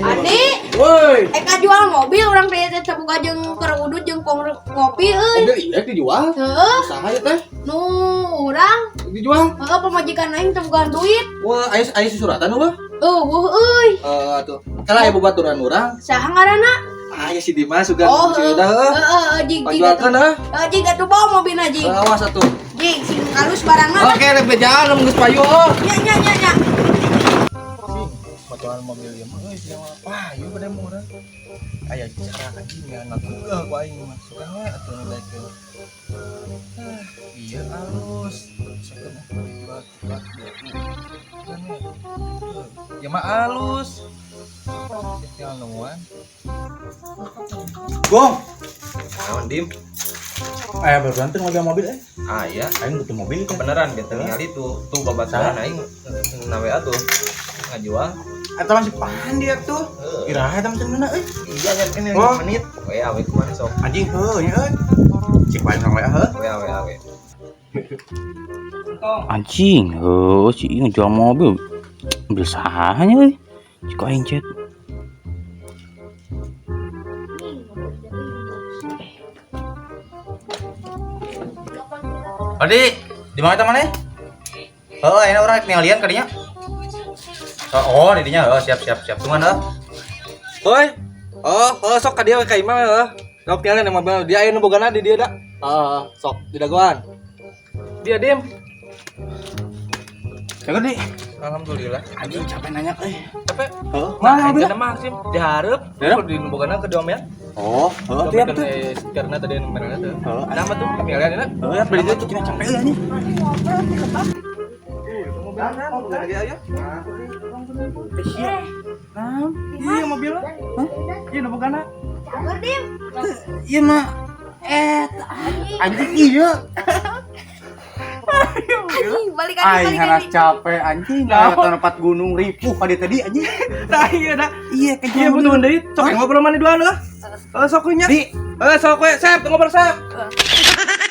Adi, Woi, Eka jual mobil urang teh teh boga jeung keur udut jeung kong ngopi euy. Mobil iya dijual. Heeh, Usaha ya teh nu urang dijual. Heeh, pamajikan aing teu boga duit. Wah, aya aya susuratan euweuh. Euweuh euy. Eh tuh. Kalau aya babaturan urang, Saha ngaranna? Aya si Dimas juga Oh, si Udah heuh. Heeh, heeh, jig jig. Pajualkeun heuh. Heeh, jig atuh bawa mobilna jig. Awas atuh. Jig sing halus barangna. Oke, rek bejaan mun geus payu oh. Nya nya nya nya. Macoan mobil ieu mah euy sia mah payu pada murah. Aya cara anjing ya ngageugeuh ku aing mah suka we atuh ngadaikeun. Ah, iya alus. Sakeun mah dijual cepat 20. Kan ya. Ya mah alus. Tinggal nemuan. Gong, Naon, Dim? Aya berbantu mobil mobil eh. Ah iya, Aing butuh mobil kan. Kebenaran gitu ningali tuh tuh babaturan aing na WA tuh ngajual. Eta masih pandi atuh. Heeh. Iraha eta mah meuna euy. Iya kan kan Oh. menit. WA we kumaha sok. Anjing heuh nya euy. Cik paling urang WA heuh. WA WA we. Anjing, heuh si ieu ngejual mobil. Mobil saha nya euy? Cik aing chat. Adi, di mana temannya? Heeh, ayeuna urang rek ningalian ka dinya. Oh, di dinya heuh, siap siap siap. Tungguan heuh. Hoi. Oh, oh sok ka dieu ka imah heuh. Sok tinggalin yang mobil dia aya nu bogana di dieu da. Heeh, sok di dagoan. Dia Dim. Jaga di. Alhamdulillah. Anjing capek nanya euy. Capek. Heeh. Mana mobilnya? Mah sih dihareup. Dihareup? Di nu bogana ke diomean. Oh, heuh tiap tuh. Karena tadi nu merana tuh. Heeh. Nama tuh ningalian na. Heuh, beli itu cina capek euy anjing. Iya mobilnya. Iya nu bogana. Cager Dim. Ieu mah eh anjing iya. Anjing balik lagi Aing balik haras lagi. capek anjing lewat tempat gunung ripuh kali tadi anjing. Nah iya dah. Iya ke Iya butuh deui. Sok ngobrol mana duaan heuh. Heuh sok nya. Di. Heuh sok we, sep ngobrol sep. Heeh.